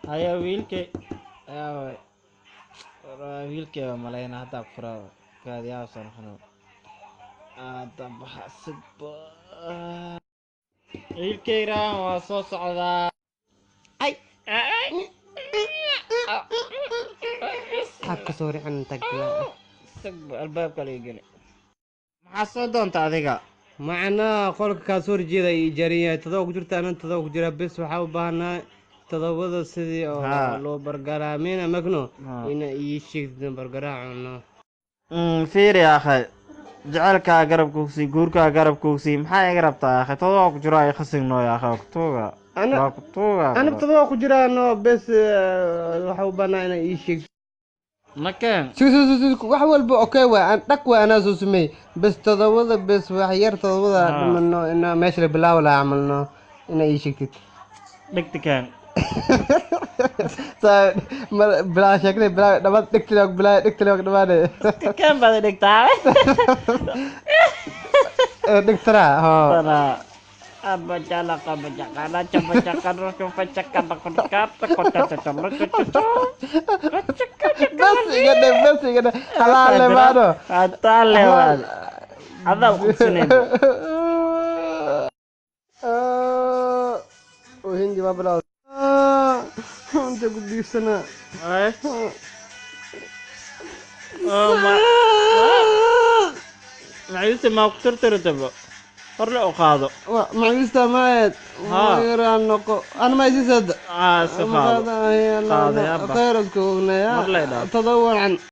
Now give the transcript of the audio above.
Haya wiilkay, yaa wiilkay baa malayna haddaa ku furaa kaadiyaa soo noqono. Hadda baxa sigba. Wiilkay raan waa soo socdaa. Ay. Xabka soo rican tagla. Sigba albaabka laga geli. Maxaa soo doonta adiga? Macnaa qolka kaa soo horjeeda ay ijaaran yahay, todoba ku jirta, anan todoba ku jira. Bes waxaa u baahnaa todobada sidii oo loo bargaraamina magno ina ii sheegtid bargaraacono. Fiiri akhay, jecelkaa garab kugsii, guurkaa garab kugsii, maxaa iga rabtaa akhay? Todoba ku jiro ay khasigno ya akhay, waa kutuuga. Waa kutuuga. Anab todoba ku jiraano, bes waxaa u baahnaa ina ii sheegtid. Makeen. Wax walba okay waay, aan dhag waay, anaa soo sameeyey. Bes todobada, bes wax yar todobada dhimano ina meesha la bilaawi lahaa camalno ina ii sheegtid. Dhigtikaan. Saa bilaa sheekada bilaa dhabaad dhigtila bilaa dhigtila dhamaade. Dhigtikaan baad dhigtaa. Dhigtara ho. Bes iga dhe, bes iga dhe, halaale maano. Halaale maano. Adaa uqubsanayno. Hindi ma bilaw. Inta ku biirsana. Maciise maa ku tirtiritabo? Horle u qaado. Maciista maed yaraan noqo ana ma isisad. Si qaado. Khayr isku ognaya. Mar lay dhaaf. Todoba wacan.